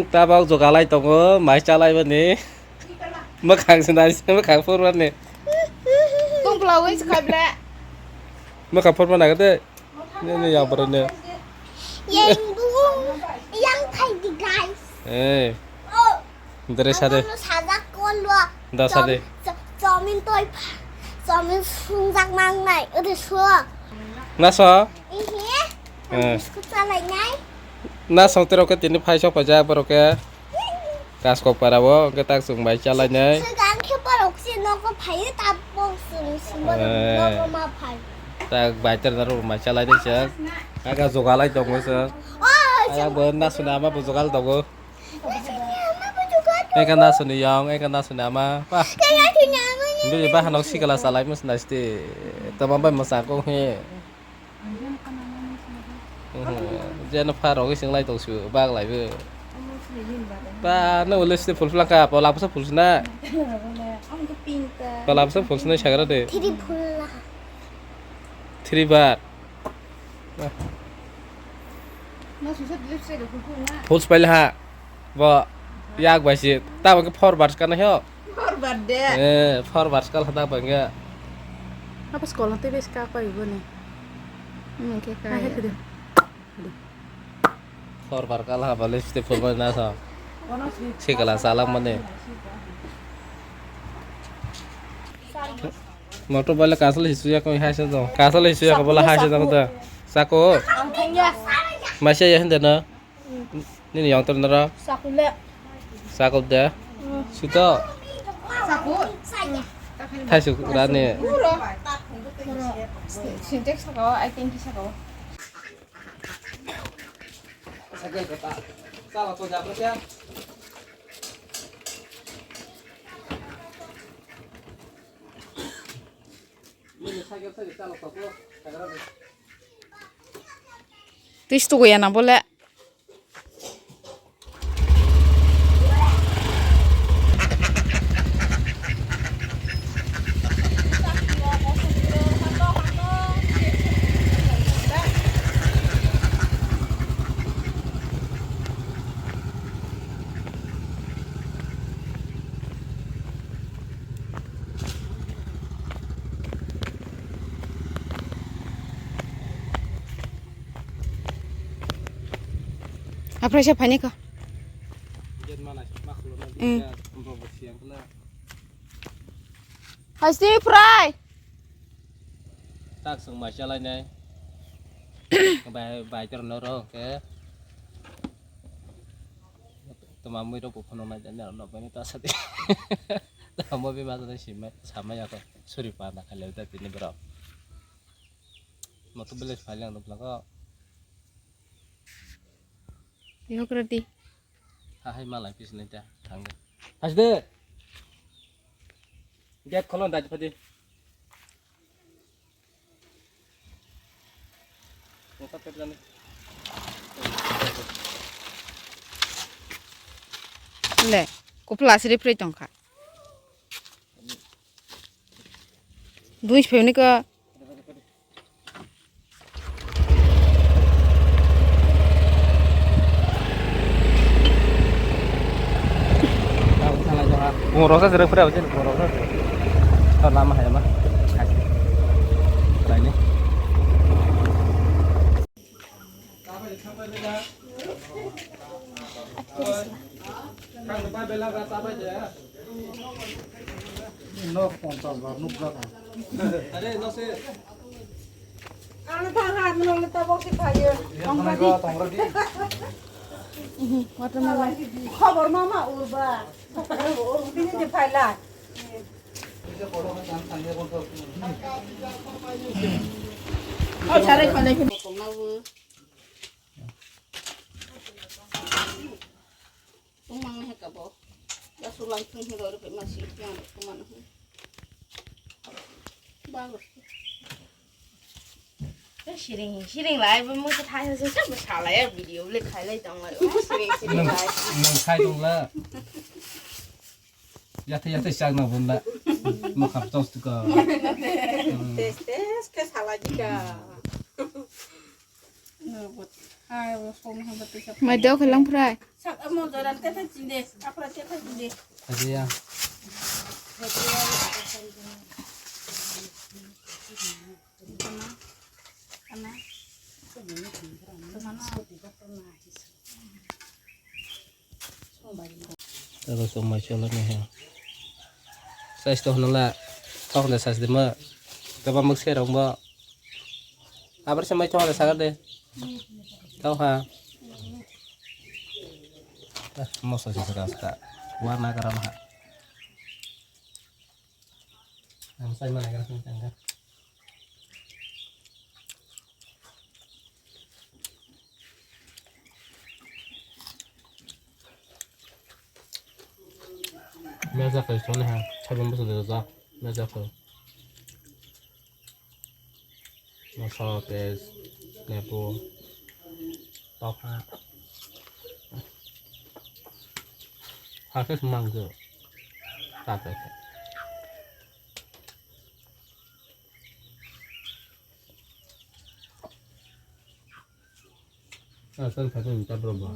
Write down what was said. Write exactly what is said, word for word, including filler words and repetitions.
Tabok jogalai tongo, mai chalai bani. Mwkhang se nai se, mwkhang phurmani. Tongpla wai se khaple. Mwkhang phurma naga de. Ne, ne, yang borok ne. Yang bu, yang thai di, guys. Eh. Oh. Dere sade. Sajak kolwa. Da sade. Chomin toi. Chomin sungjak mangnai. Ode so. Na so? Ihe. Eh. Biskut chalai nai. Na song terok ke tini phai sok pajak borok ke. Kaskok para o, hwnkhe tak chwng bai chalainai. Swkang khe borok se nogo phaiwi, tabok chwng se borok Eh. nogo ma phai. Tak bai ter naro mai chalainai chwng. Aga jogalai tongo chwng. Oh, Aga bo nasuni ama bo jogal tongo. Nasuni ama bo jogal tongo. Eka nasuni yong, eka nasuni ama. Wah. Kaya thini ama ni. Bini bahanok sikala chalai mosna sti. Tama bai mwchang kok he. Jeno pha rogwi chwng lai tong su bak lai bo. Ba no lipstick phul phlang kha, pola bwsa phul sna. Pola bwsa phul sna sagra de. Three phul la. Three bar. Phul spail ha. Bo yak bai si. Ta bo four bar kana ho. Forward de. Eh, forward kal hadak bangya. Apa sekolah teh bes ka apa ibu nih? Hmm, oke, Nah, kaya. Itu deh. Forward kal ha balik step forward na sa. Sikala salam mane. Motor bale kasal hisu ya koi hai sa do. Kasal hisu ya ko bala hai sa do da. Sako. Ang thangya. Masya ya hende na. Nini yong tor nara. Sakule. Sakul de. Suto. Sakul. Thaisu rani. Puro. Puro. Sintex sakao, I think sakao. Twistu kuya na bole. Aphraisa phaini kho. Jet mana ma khulumna Hmm. Jet bro bo siyang kala. Hasti phrai. Tak sung ma chalai nai. Bai bai ter no ro ke. Toma mui ro bo phono mai jani no bai ta sadi. Toma bi ma jani simai samai ako. Suri pa na khale ta tini bro. Moto village phai lang dok lago. Yograti. Ha hai malai pisne ta thangga. Hasde. Gate kholo dai phadi. Moto pet jani. Le, kupla siri pri tongkha. Dui phai ni ka. Bungrok sa jerek phra bujin, bungrok sa jerek. Tor lama hai ma. Try ni. Nok ponchas bar nukjak. Ano thang ha, ano le tabok si phayo. Tongradi. Watermelon. Khobor mama urba. Ur bini je phaila. O sare khole khole. Tumang he kabo. Ya sulang thung he lori pe masi yang tumang he. Bagus. Siring siring lai bo mo thai se se salai video le khai lai tong lai. Siring siring lai. Nang khai dong la. Yatha yatha chak na bun la. Mo khap tos tu ka. Tes tes ke salai di ka. Mai dok hilang fry. Sak amo joran tetha chinde, apra tetha chinde. Aja ya. Tabo song mai cholo ni ha. Size to hnala. Thok de size de ma. Tabo mak se rong bo. Abar se mai thok de sagar de. Thok ha. Moso se sagar sa. Warna karam ha. Ang sai mana karam tangga. Mesa kai sone ha, sabun busu de za, mesa kai. Masala, piyaj, lebu, tokha. Hakhe mangjo. Takai. Asal satu minta berapa?